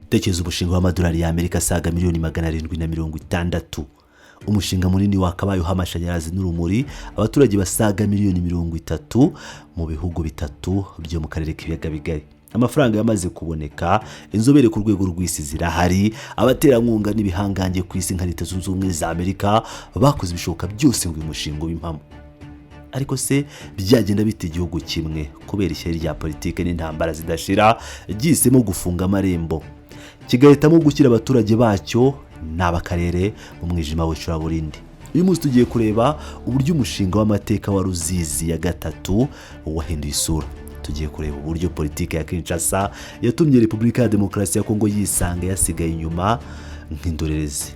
Tekereza umushinga w'amadolari y'Amerika asaga miliyoni 760, umushinga munini wakabayeho amashanyarazi n'urumuri abaturage basaga miliyoni 30 mu bihugu bitatu byo mu karere k'Ibiyaga Bigari. Amafaranga yamaze kuboneka, inzobere ku rwego rw'isi zirahari, abaterankunga n'ibihangange ku isi nka Leta Zunze Ubumwe za Amerika bakoze ibishoboka byose ngo uyu mushinga ube impamo. Ariko se byagenda bite igihugu kimwe, kubera ishyari rya politiki n'intambara zidashira, gihisemo gufunga amarembo, kigahitamo gushyira abaturage bacyo n'ab'akarere mu mwijima w'icuraburindi? Uyu munsi tugiye kureba uburyo umushinga w'amateka wa Ruzizi ya Gatatu wahinduye isura. Tugiye kureba uburyo politiki ya Kinshasa yatumye Repubulika ya Demokarasi ya Kongo yisanga yasigaye inyuma nk'indorerezi,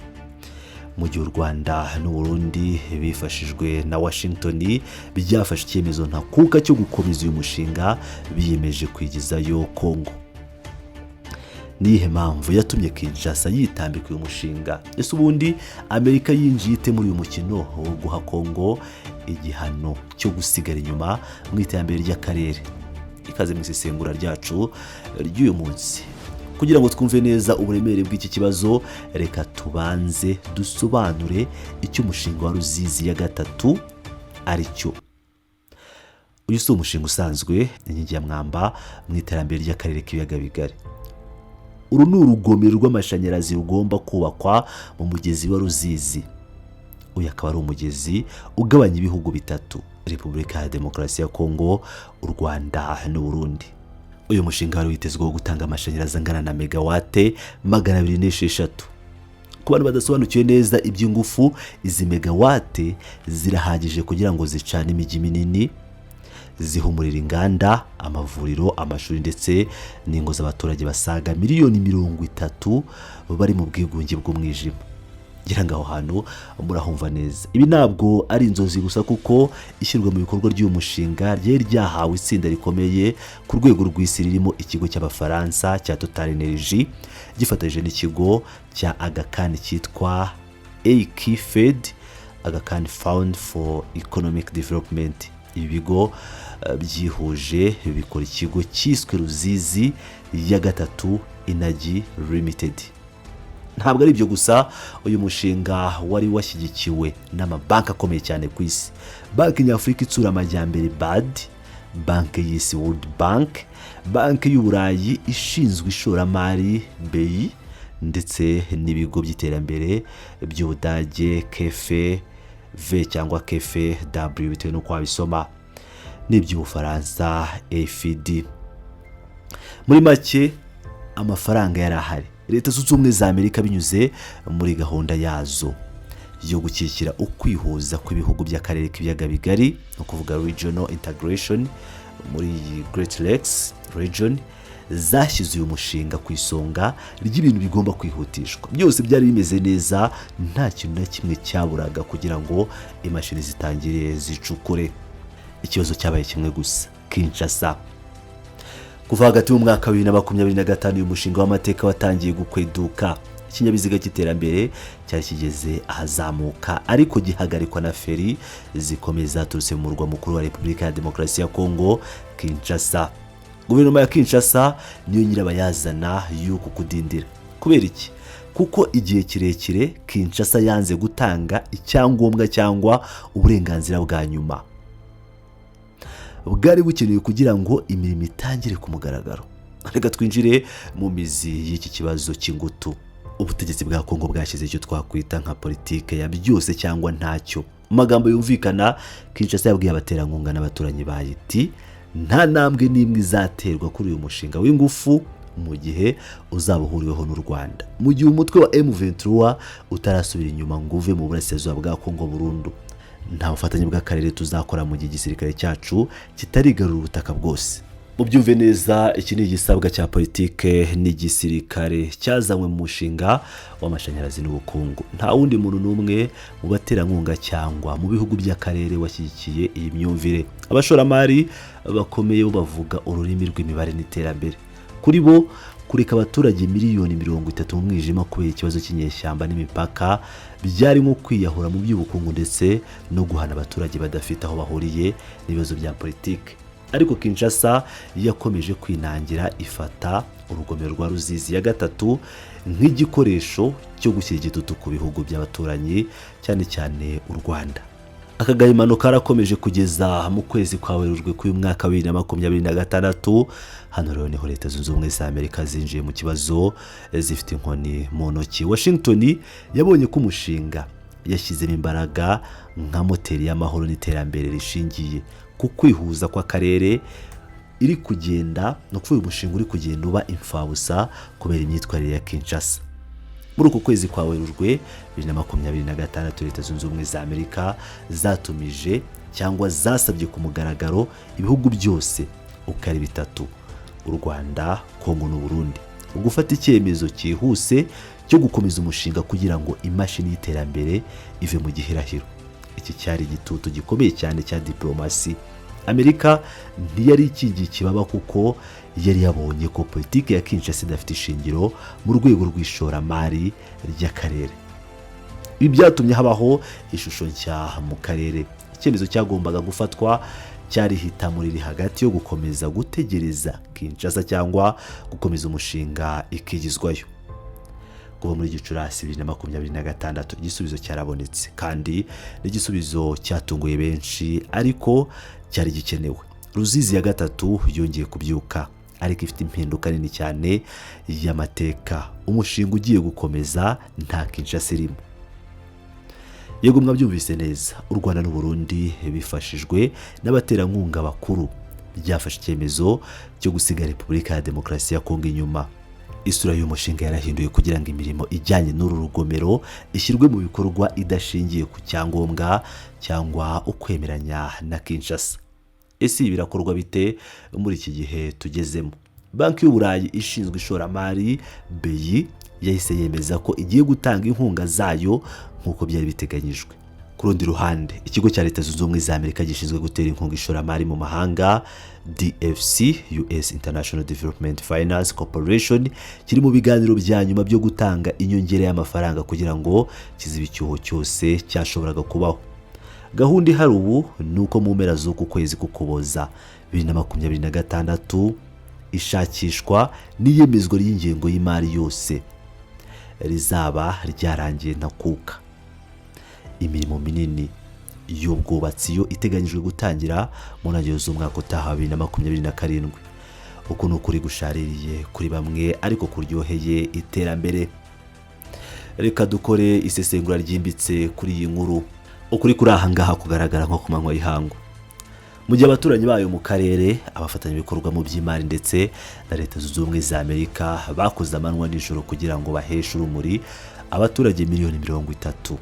mu gihe u Rwanda n'Uburundi bifashijwe na Washington byafashe icyemezo ntakuka cyo gukomeza uyu mushinga, biyemeje kwigizayo Kongo. Niyihe mpamvu yatumye Kinshasa yitambika uyu mushinga? Ese ubundi Amerika yinjiye ite muri uyu mukino wo guha Kongo igihano cyo gusigara inyuma mu iterambere ry'akarere? Ikaze mu isesengura ryacu ry'uyu munsi. Kugira ngo twumve neza uburemere bw'iki kibazo, reka tubanze dusobanure icyo umushinga wa Ruzizi ya Gatatu ari cyo. Uyu si umushinga usanzwe, inkingi ya mwamba mu iterambere ry'akarere k'Ibiyaga Bigari. Uru ni urugomero rw'amashanyarazi rugomba kubakwa mu mugezi wa Ruzizi. Uyu akaba ari umugezi ugabanya ibihugu bitatu: Repubulika ya Demokarasi ya Kongo, u Rwanda n'Uburundi. Uyu mushinga wari witezweho gutanga amashanyarazi angana na megawate 206. Ku bantu badasobanukiwe neza iby'ingufu, izi megawate zirahagije kugira ngo zicane imijyi minini, zihumurira inganda, amavuriro, amashuri ndetse n'ingo z'abaturage basaga miliyoni 30 bari mu bwigunge bw'umwijima. Ngira ngo aho hantu murahumva neza. Ibi ntabwo ari inzozi gusa, kuko ishyirwa mu bikorwa ry'uyu mushinga ryari ryahawe itsinda rikomeye ku rwego rw'isi ririmo ikigo cy'Abafaransa cya Total Energy gifatanyije n'ikigo cya Aga Khan cyitwa AKFED, Aga Khan Fund for Economic Development. Ibi bigo byihuje bikora ikigo cyiswe Ruzizi ya Gatatu Energy Limited. Ntabwo ari ibyo gusa, uyu mushinga wari washyigikiwe n'amabanki akomeye cyane ku isi: Banki Nyafurika Itsura Amajyambere BAD, Banki y'Isi World Bank, Banki y'Uburayi ishinzwe ishoramari BEI, ndetse n'ibigo by'iterambere by'Ubudage KfW cyangwa KfW bitewe n'uko wabisoma, n'iby'Ubufaransa AFD. Muri make, amafaranga yari ahari. Leta Zunze Ubumwe za Amerika, binyuze muri gahunda yazo yo gukikira ukwihuza kw'ibihugu by'akarere k'Ibiyaga Bigari, ni ukuvuga regional integration muri iyi Great Lakes region, zashyize uyu mushinga ku isonga ry'ibintu bigomba kwihutishwa. Byose byari bimeze neza, nta kintu na kimwe cyaburaga kugira ngo imashini zitangire zicukure. Ikibazo cyabaye kimwe gusa: Kinshasa. Kuva hagati mu mwaka wa 2025, uyu mushinga w'amateka watangiye gukweduka. Ikinyabiziga cy'iterambere cyari kigeze ahazamuka, ariko gihagarikwa na feri zikomeye zaturutse mu murwa mukuru wa Repubulika ya Demokarasi ya Kongo, Kinshasa. Guverinoma ya Kinshasa niyo nyirabayazana y'uku kudindira. Kubera iki? Kuko igihe kirekire Kinshasa yanze gutanga icyangombwa cyangwa uburenganzira bwa nyuma bwari bukenewe kugira ngo imirimo itangire ku mugaragaro. Reka twinjire mu mizi y'iki kibazo cy'ingutu. Ubutegetsi bwa Kongo bwashyize icyo twakwita nka politike ya byose cyangwa ntacyo. Mu magambo yumvikana, Kinshasa yabwiye abaterankunga n'abaturanyi bayo iti: "Nta ntambwe n'imwe izaterwa kuri uyu mushinga w'ingufu mu gihe uzaba uhuriweho n'u Rwanda, mu gihe umutwe wa M23 utarasubira inyuma ngo uve mu burasirazuba bwa Kongo burundu. Nta bufatanye bw'akarere tuzakora mu gihe igisirikare cyacu kitarigarura ubutaka bwose." Mubyumve neza, iki ni igisabwa cya politike n'igisirikare cyazanywe mu mushinga w'amashanyarazi n'ubukungu. Nta wundi muntu n'umwe mu baterankunga cyangwa mu bihugu by'akarere washyigikiye iyi myumvire. Abashoramari bakomeye bo bavuga ururimi rw'imibare n'iterambere. Kuri bo, kureka abaturage miliyoni 30 mu mwijima kubera ikibazo cy'inyeshyamba n'imipaka byari nko kwiyahura mu by'ubukungu ndetse no guhana abaturage badafite aho bahuriye n'ibibazo bya politiki. Ariko Kinshasa yakomeje kwinangira, ifata Urugomero rwa Ruzizi ya gatatu nk'igikoresho cyo gushyira igitutu ku bihugu by'abaturanyi, cyane cyane u Rwanda. Aka gahimano karakomeje kugeza mu kwezi kwa Werurwe k'uyu mwaka wa 2026. Hano rero niho Leta Zunze Ubumwe za Amerika zinjiye mu kibazo zifite inkoni mu ntoki. Washington yabonye ko umushinga yashyizemo imbaraga nka moteri y'amahoro n'iterambere rishingiye ku kwihuza kw'akarere iri kugenda, ni ukuvuga uyu mushinga uri kugenda uba imfabusa kubera imyitwarire ya Kinshasa. Muri uku kwezi kwa Werurwe 2026, Leta Zunze Ubumwe za Amerika zatumije cyangwa zasabye ku mugaragaro ibihugu byose uko ari bitatu, u Rwanda, Kongo n'u Burundi, gufata icyemezo cyihuse cyo gukomeza umushinga kugira ngo imashini y'iterambere ive mu gihirahiro. Iki cyari igitutu gikomeye cyane cya diporomasi. Amerika ntiyari ikingiye ikibaba, kuko yari yabonye ko politiki ya Kinshasa idafite ishingiro mu rwego rw'ishoramari ry'akarere. Ibi byatumye habaho ishusho nshya mu karere. Icyemezo cyagombaga gufatwa cyari hitamo riri hagati yo gukomeza gutegereza Kinshasa cyangwa gukomeza umushinga ikigizwayo. Kuva muri Gicurasi 2026, igisubizo cyarabonetse, kandi n'igisubizo cyatunguye benshi, ariko cyari gikenewe. Ruzizi ya gatatu yongeye kubyuka, ariko ifite impinduka nini cyane y'amateka. Umushinga ugiye gukomeza nta Kinshasa irimo. Yego, mwabyumvise neza. U Rwanda n'u Burundi bifashijwe n'abaterankunga bakuru byafashe icyemezo cyo gusiga Repubulika ya Demokarasi ya Kongo inyuma. Isura y'uyu mushinga yarahinduye kugira ngo imirimo ijyanye n'uru rugomero ishyirwe mu bikorwa idashingiye ku cyangombwa cyangwa ukwemeranya na Kinshasa. Ese ibi birakorwa bite muri iki gihe tugezemo? Banki y'Uburayi ishinzwe ishoramari, BEI, yahise yemeza ko igiye gutanga inkunga zayo nk'uko byari biteganyijwe. Ku rundi ruhande, ikigo cya Leta Zunze Ubumwe za Amerika gishinzwe gutera inkunga ishoramari mu mahanga, DFC, US International Development Finance Corporation, kiri mu biganiro bya nyuma byo gutanga inyongera y'amafaranga kugira ngo kizibe icyuho cyose cyashoboraga kubaho. Gahunda ihari ubu ni uko mu mpera z'uku kwezi k'Ukuboza 2026, ishakishwa n'iyemezwa ry'ingengo y'imari yose rizaba ryarangiye ntakuka. Imirimo minini y'ubwubatsi yo iteganyijwe gutangira mu ntangiriro z'umwaka utaha wa 2027. Uku ni ukuri gushaririye kuri bamwe, ariko kuryoheye iterambere. Reka dukore isesengura ryimbitse kuri iyi nkuru. Ukuri kuri aha ngaha kugaragara nko ku manywa y'ihangu. Mu gihe abaturanyi bayo mu karere, abafatanyabikorwa mu by'imari ndetse na Leta Zunze Ubumwe za Amerika bakoze amanywa nijoro kugira ngo baheshe urumuri abaturage miliyoni 30,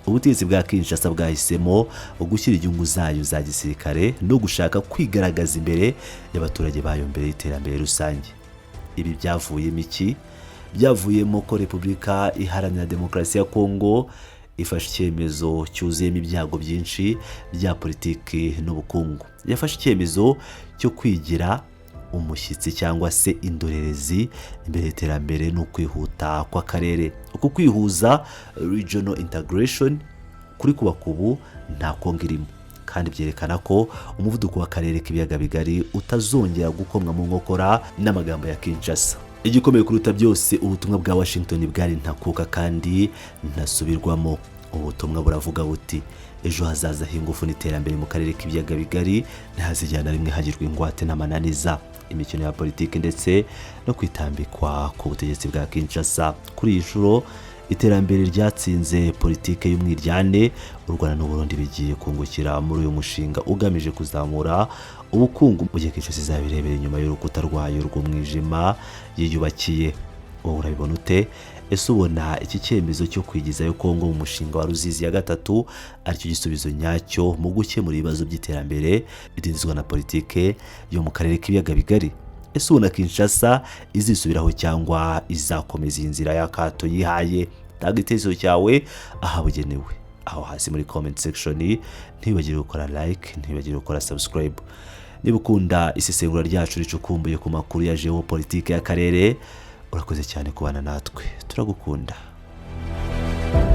ubutegetsi bwa Kinshasa bwahisemo gushyira inyungu zayo za gisirikare no gushaka kwigaragaza imbere y'abaturage bayo mbere y'iterambere rusange. Ibi byavuyemo iki? Byavuyemo ko Repubulika Iharanira Demokarasi ya Kongo ifashe icyemezo cyuzuyemo ibyago byinshi bya politiki n'ubukungu. Yafashe icyemezo cyo kwigira umushyitsi cyangwa se indorerezi imbere y'iterambere no kwihuta kw'akarere. Uku kwihuza, regional integration, kuri kubaka ubu nta Kongo irimo, kandi byerekana ko umuvuduko w'akarere k'Ibiyaga Bigari utazongera gukomwa mu nkokora n'amagambo ya Kinshasa. Igikomeye kuruta byose, ubutumwa bwa Washington bwari ntakuka kandi ntasubirwamo. Ubutumwa buravuga buti: "Ejo hazaza h'ingufu n'iterambere mu karere k'Ibiyaga Bigari ntihazigera na rimwe hagirwa ingwate n'amananiza, imikino ya politiki ndetse no kwitambikwa ku butegetsi bwa Kinshasa." Kuri iyi nshuro iterambere ryatsinze politiki y'umwiryane. U Rwanda n'u Burundi bigiye kungukira muri uyu mushinga ugamije kuzamura ubukungu, mu gihe Kinshasa izaba irebera inyuma y'urukuta rwayo rw'umwijima yiyubakiye. Wowe urabibona ute? Ese ubona iki cyemezo cyo kwigizayo Kongo mu mushinga wa Ruzizi ya gatatu aricyo gisubizo nyacyo mu gukemura ibibazo by'iterambere bidindizwa na politike yo mu karere k'Ibiyaga Bigari? Ese ubona Kinshasa izisubiraho cyangwa izakomeza iyi nzira y'akato yihaye? Tanga igitekerezo cyawe ahabugenewe, aho hasi muri comment section. Ntibagire gukora like, ntibagire gukora subscribe niba ukunda isesengura ryacu ricukumbuye ku makuru ya geopolitike y'akarere. Urakoze cyane kubana natwe, turagukunda.